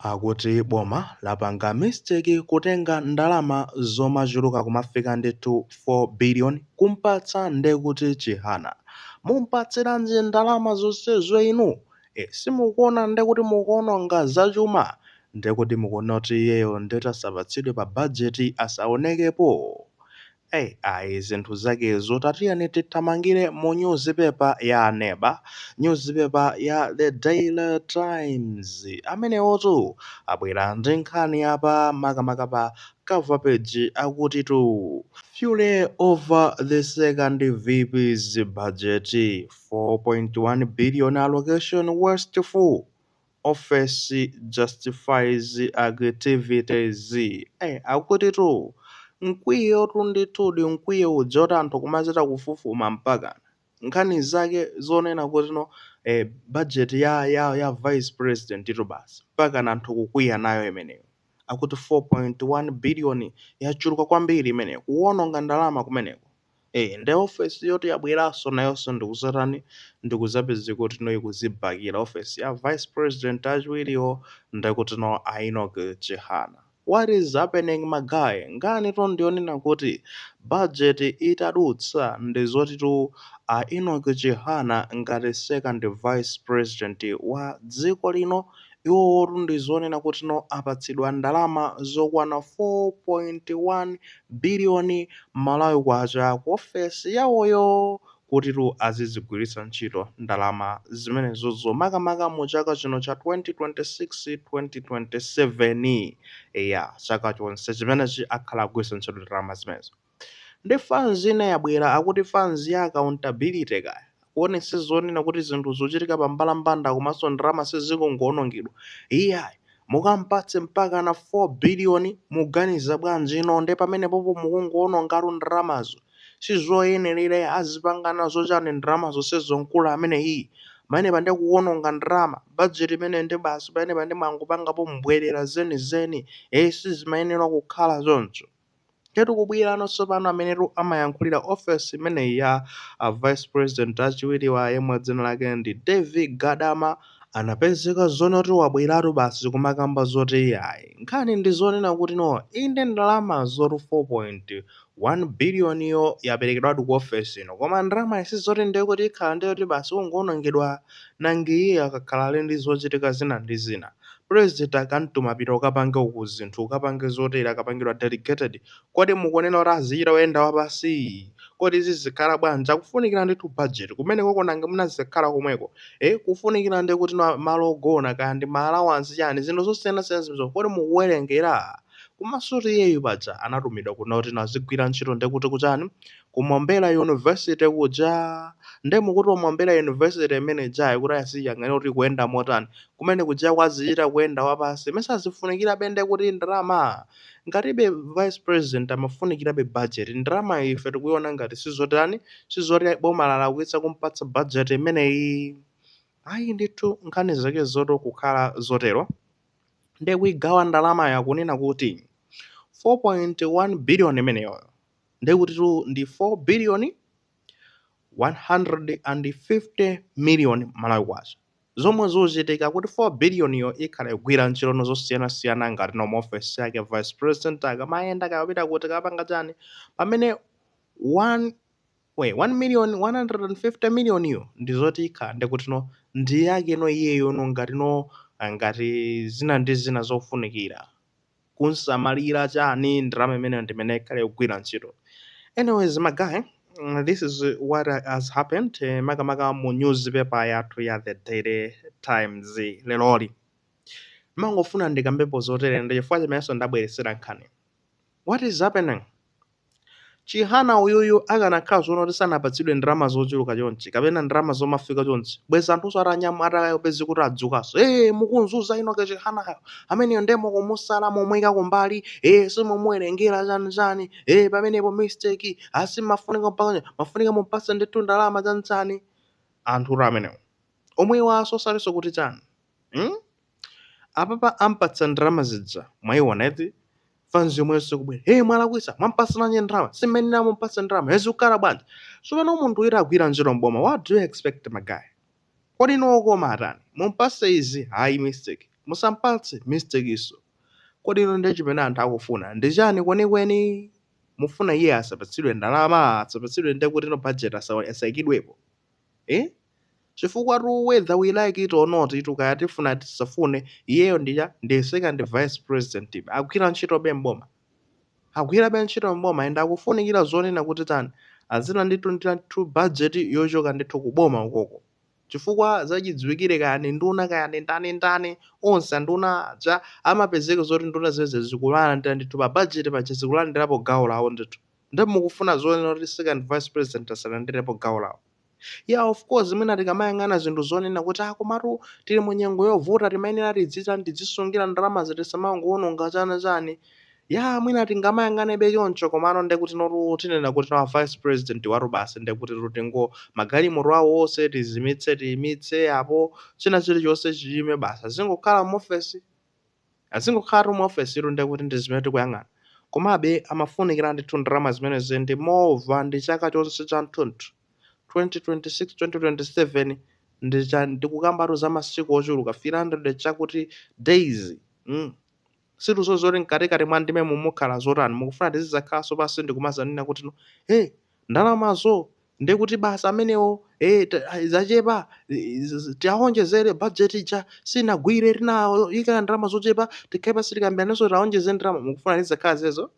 Akuti boma lapanga mistake kutenga ndalama zomachuluka kumafika ndithu 4 billion kumpatsa ndekuti Chihana. Mumpatsiranji ndalama zonsezo inu? E, simukuona ndekuti mukuononga zachuma? Ndekuti mukuona kuti iyeyo ndeti asapatsidwe pa budget asaonekepo? Ei ayi zinthu zakezo tatiyeni tithamangire mu nyuzipepa ya neba, nyuzipepa ya The Daily Times. Amenewotu abwera ndi nkhani apa makamaka pa cover page akutitu Fury over the second VP's budget 4.1 billion allocation wasteful office justifies activities. Akutitu mkwiyotu ndithudi mkwiyo uja oti anthu kumachita kufufuma mpakana nkhani zake zonena kuti no budget ya vice president itu basi mpakana anthu kukwiya nayo imeneyo. Akuti 4.1 billion yachuluka kwambiri imeneyo, kuwononga ndalama kumeneko. Nde ofesi yoti yabweranso nayonso ndikuzatani ndikuzapezeka kuti no ikuzibakira ofesi ya vice president achiwiriwo ndekuti no a Enoch Chihana. What is happening my guy? Nkhani to ndionena kuti budget itadutsa ndizotitu a Enoch Chihana ngati second vice president wa dziko lino iwowotu ndizonena kuti no apatsidwa ndalama zokwana 4.1 billion Malawi kwacha ku ofesi yawoyo kutitu azizigwiritsa ntchito ndalama zimenezozo makamaka mu chaka chino cha 2026 2027 ya chaka chonse chimenechi akhala akugwiritsa ntchito ndalama zimenezo. Ndi fans ina yabwera akuti fans ya accountability kaya kuonetsa zonena kuti zinthu zochitika pa mbalambanda komanso ndalama sizikungoonongedwa. Iyayi mukampatse mpaka na 4 billion muganiza bwanji ino nde pamenepopo mukungoonongatu ndalamazo sizoyenerera azipanga nazo chani ndalamazo sizonkula amene iyi pamenepa ndi kuwononga ndalama budget imene ndi basi pamenepa ndi mwangopangapo mbwerera zenizeni sizimayenera kukhala choncho. Ketu kubwera tsopano amenetu amayankhulira office imeneyi ya vice president achiwiri wa yemwe dzina lake ndi David Gadama anapezeka zonoti wabweratu basi kumakamba zoti iyayi nkhani ndi zonena kuti no inde ndalama zotu 4.1 billion yo yaperekedwatu ku office ino koma ndalama isizoti ndekuti ikhala ndiyoti basi ungoonongedwa nangi iye akakhala ali ndi zochitika zina ndi zina president akamtuma pita ukapange uku zinthu ukapange zotere akapangidwa delegated kodi mukuonera kuti azichita oyenda wapasi kodi zizikhala bwanji akufunikira ndithu budget kumeneko nange munazikhala komweko kufunikira ndi kuti malo ogona kaya ndi ma allowance chani zinthu zosiyanasiyana zimenezo kodi mukuwerengera komanso iyeyu paja anatumidwa kuna kuti azigwira ntchito ndekuti kuchani ku Mombera University kuja nde mukuti Mombera University imene jayi kuti aziyang'anira kuti kuyenda motani kumene kuja kwazichita kuyenda wapasi mese azifunikira bende kuti ndalama ngatibe vice president amafunikirabe budget ndalama ife tikuiona ngati sizotani sizoti boma lalakwitsa kumpatsa budget imeneyi ayi ndithu nkhani zake zoto kukhala zotero nde kuigawa ndalama yakunena kuti 4.1 billion imeneyoyo ndekuti tu ndi 4 billion 150 million Malawi kwacha zomwe zochitika kuti 4 billion yo ikhala igwira ntchito zosiyanasiyana ngati no office yake vice president akamayenda kapita kuti kapanga chani pamene 1 we 1 million 150 million yo ndizoti ikhala ndekuti no ndi yake no iyeyo no ngati no ngati zina ndi zina zofunikira kunsamalira chani ndalama imene ndimene ikhale ikugwira ntchito. Anyways my guy, this is what has happened makamaka mu newspaper yathu ya The Daily Times leloli. Mangofuna ndikambepo zotere ndi chifukwa chimenenso ndabweresera nkhani. What is happening? Chihana uyuyu akanakhala zoona kuti sanapatsidwe ndalama zochuluka chonchi kapena ndalama zomafika chonchi bweza anthunso atanyama atapezi kuti adzukanso mukunzuza Enoch Chihanayo ameneyo nde mukumusala momweka kumbali simumuwerengera chani chani pamenepo mistake asimafunika mpaka mafunika mupatse ndithu ndalama chani chani anthu amenewo omwewanso salinso kuti chani? Apapa ampatsa ndalama zija mwayiona eti fans yomwenso kubwera hey mwalakwitsa mwampatsananye ndalama simene mumpatsa ndalama hezikukhala bwanji tsopano munthu wina agwira ntchito mboma. What do you expect, my guy? Kodi nokoma atani mumpatse izi hayi mistake. Musampatse mistake iso. Kodi ino ndiye chimene anthu akufuna ndi chani kwenikweni? Mufuna iye asapatsidwe ndalama, asapatsidwe ndiye kuti no budget asayikidwepo, eh? Chifukwa tu whether we like it or not, itu kaya tifuna tisafune, iyeyo ndija ndi second vice president, akugwira ntchito be mboma, agwira be ntchito mboma, and akufunikira zonena kuti tani, azina ndithu ndithu budget yochoka ndithu kuboma ukoko, chifukwa zachidziwikire kaya ni nduna, kaya ni ndani ndani, onse nduna ja amapezeka zoti nduna zeze zikulandira ndithu pa budget paja, zikulandirapo gawo lawo ndithu. Ndi mukufuna zonena kuti second vice president asalandirepo gawo lawo? Yeah, of course, mwina tikamayang'ana zinthu zonena kuti ah, komatu tili mu nyengo yovuta, timayenera tidzita tidzisungira ndalama, zitisamangoononga chani chani. Ya, mwina tingamayang'anebe choncho, komano ndekuti notu tinena kuti no vice president watu basi, ndekuti tutingo magalimoto awo onse tizimitse, tiyimitse apo, china chilichonse chiyime basi, azingokhala mu ofesi, azingokhala mu ofesi ilo. Ndekuti ndi zimene tikuyang'ana, komabe amafunikira ndithu ndalama zimenezi, ndi mova ndi chaka chonse cha mthunthu 2026 2027, ndi cha ndikukambatu za masiku ochuluka 300 chakuti days. Situzo zoti mkatikati mwa ndime mumukhala zotani. Mukufuna tizidzakhalanso pansi ndikumazanena kuti no, hey, ndalamazo ndikuti basa amenewo, hey, zachepa, tiawonjezere budget ija, sinagwire, tinayika ndalama zochepa, tikhale pasi tikambiraniso, tiawonjezere ndalama. Mukufuna tizidzakhala zezo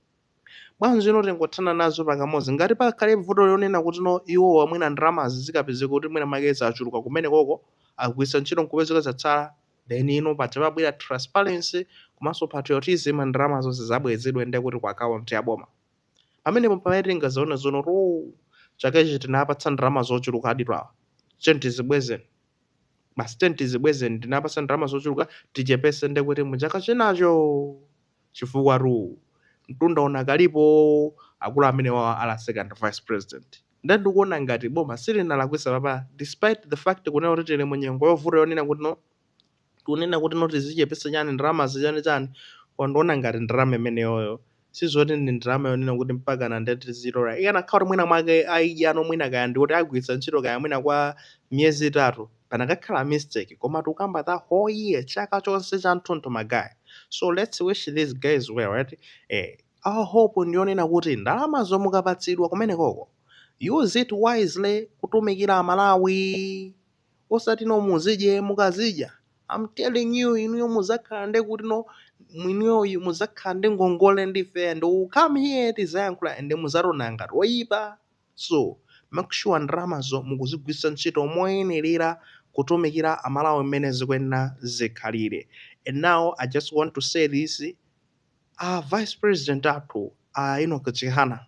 bwanji? Ino tingothana nazo pakamodzi. Ngati pakhale vuto lonena kuti no, iwo mwina ndalamazi zikapezeka kuti mwina make zachuluka kumene koko, agwiritsa ntchito nkupezeka zatsala, then ino paja pabwera transparency komanso patriotism, ndalama zonse zabwezedwe ndekuti ku account ya boma. Pamenepo pamene tingazione zono to chaka ichi tinapatsa ndalama zochuluka aditu awa, tiyeni tizibwezeni basi, tiyeni tizibwezeni, tinapatsa ndalama zochuluka, tichepese ndekuti muchaka chinacho, chifukwa tu mtunda unakalipo. Akulu amene wawa ala second vice president, nde ndikuona ngati boma silinalakwisa papa, despite the fact kunena kuti tili munyengo yovuta, yonena kuti no, kunena kuti no, tizichepesa chani, ndalama zichani chani, koma ndikuona ngati ndalama imeneyoyo sizoti ndi ndalama yonena kuti mpaka na ndeti tizilola. Ikanakhala kuti mwina mwake ayidyano, mwina kaya ndikuti agwiritsa ntchito kaya mwina kwa miyezi 3, panakakhala mistake, koma tikukamba the whole year, chaka chonse cha mthunthu, ma guy. So let's wish these guys well, right? Our hope ndiyonena kuti ndalama zomukapatsidwa kumenekoko, use it wisely kutumikira Amalawi, osati no muzidye. Mukazidya, I'm telling you, inuyo muzakhala ndi kuti no, inuyo muzakhala ndi ngongole ndife, and we'll come here tizayankhula and muzatona ngati oyipa. So make sure ndalamazo mukuzigwiritsa ntchito moyenerera kutumikira Amalawi mmene zikuyenera zikhalire. And now I just want to say this: vice president athu a Enoch Chihana,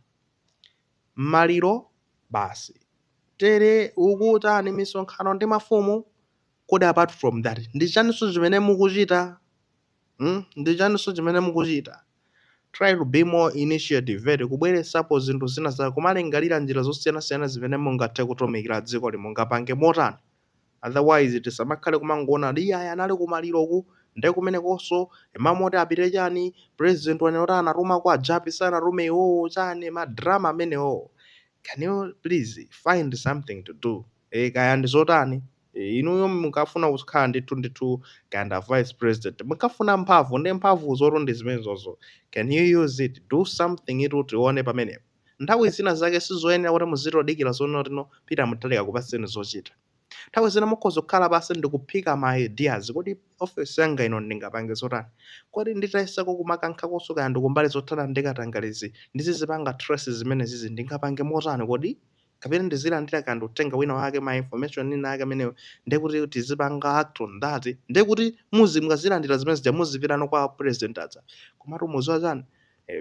maliro basi tere ukutani, misonkhano ndi mafumu, kodi apart from that ndi chaninso chimene mukuchita? Ndi chaninso chimene mukuchita? Try to be more initiative ere, kubweretsapo zinthu zina za kumalingalira njira zosiyanasiyana zimene mungathe kutumikira dziko limungapange motani. Otherwise tisamakhale kumangoona ndi aya anali kumaliroku, nde kumenekonso mamoti apite chani, president wanena kuti anatuma kwa ajapi, sanatume iwowo, chani, ma drama amenewo. Can you please find something to do? Kaya ndi zotani, inuyo mukafuna kukhala ndithu ndithu kaya vice president, mukafuna mphamvu, ndi mphamvu zoto ndi zimenezozo, can you use it? Do something itu tione pamenepo. Nthawi zina zake sizoyenera kuti muzitodikira zoona kuti no, Peter Mutharika kupatseni zochita. Nthawi zina mukhoza kukhala pasi ndikuphika ma ideas: kodi office yanga ino ndingapange zotani? Kodi nditayesako kumakankhakonso kaya ndikumbali zothana ndi katangalizi, ndizizipanga trace zimene zizi, ndingapange motani kodi? Kapena ndizilandira kandi uthenga wina wake, ma information ina ake amenewo, ndekuti tizipanga act on that. Ndekuti muzi mukazilandira zimene zija, muzipitano kwa president aja, komatu muziwa chani,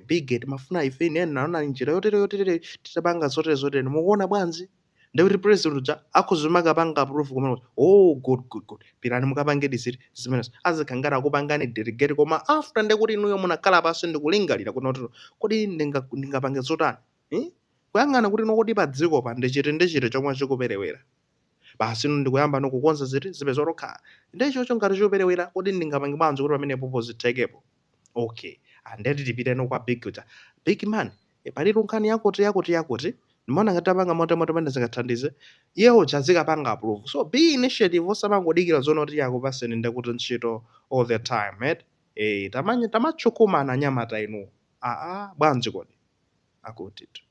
big timafuna ife, ine naona njira yotere yotere, titapanga zotere zotere, mukuona bwanji? Ndekuti president uja akhoza makapanga approve kumene: "Oh, good, good, good, pitani mukapange diziti zimenezo." Azikhala akupangani delegate, koma after ndekuti inuyo munakhala pansi ndikulingalira kuti kodi ndingapange zotani, eh? Kuyang'ana kuti nokodi pa dziko pa ndichiti ndi chiti chomwe chikuperewera, basi inu ndikuyamba nokukonza ziti zipeza tokha ndichocho. Ngati chikuperewera, kodi ndingapange bwanji kuti pamenepopo zitheke? Okay, andeti tipiteno kwa big uja: "Big man, palitu nkhani yakuti yakuti yakuti." Ndimaona ngati tapanga motemote pamene zingathandize iye uja azikapanga approve. So be initiative, osamangodikira zoona kuti akupaseni ndekuti ntchito all the time, right? Tamanye tamachukumana anyamata inu. Aa, bwanji kodi? Akutitu.